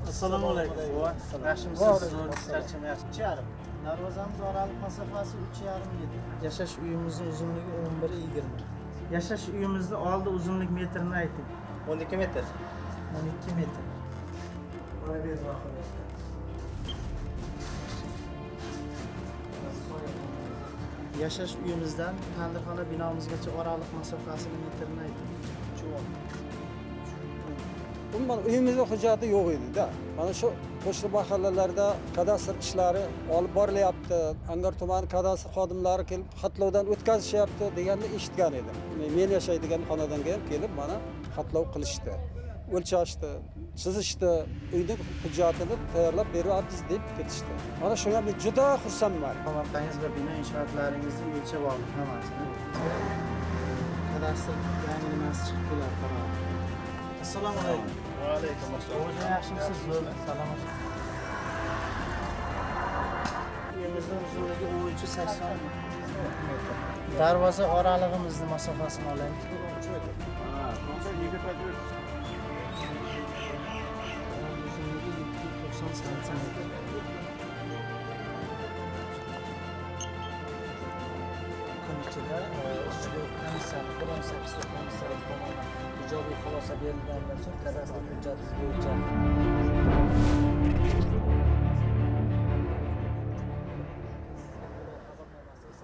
Assalomu alaykum. Yaxshimisiz? Charchamayapsiz. 3,5. Darvozamiz oraliq masofasi 3,5 metr. Yashash uyimizning uzunligi 11,20. Yashash uyimizni oldi uzunlik metrini ayting. 12 metr. 12 metr. Mana bu yerda. Yashash uyimizdan tandirxona binomizgacha oraliq masofasini metrini ayting. 3,10. Umuman uyimizda hujjati yo'q edi-da. Mana shu qo'shni mahallalarda kadastr ishlari olib borilyapti. Angor tumani kadastr xodimlari kelib xatlovdan o'tkazishyapti deganni eshitgan edim. Men yashaydigan xonadonga ham kelib mana xatlov qilishdi. O'lchashdi, chizishdi, uyning hujjatini tayyorlab beryapmiz deb ketishdi. Mana shunga men juda xursandman. Tomorqangiz va bino inshootlaringizni o'lchab oldik hammasini. Kadastr yangi nimasi chiqib keladi qaror. Assalomu alaykum. Va alaykum assalom. Bobojon yaxshimisiz? Salomat. Uyimizning uzunligi 13,80 metr. Darvoza oralig'imizni masofasini olaylik. 3 metr. Ha, Uzunligi 790 santimetr. Kun ichida ishchi komissiyani 18 ta komissiyamiz tomonidan ijobiy xulosa berilganidan so'ng kadastr hujjati bo'yicha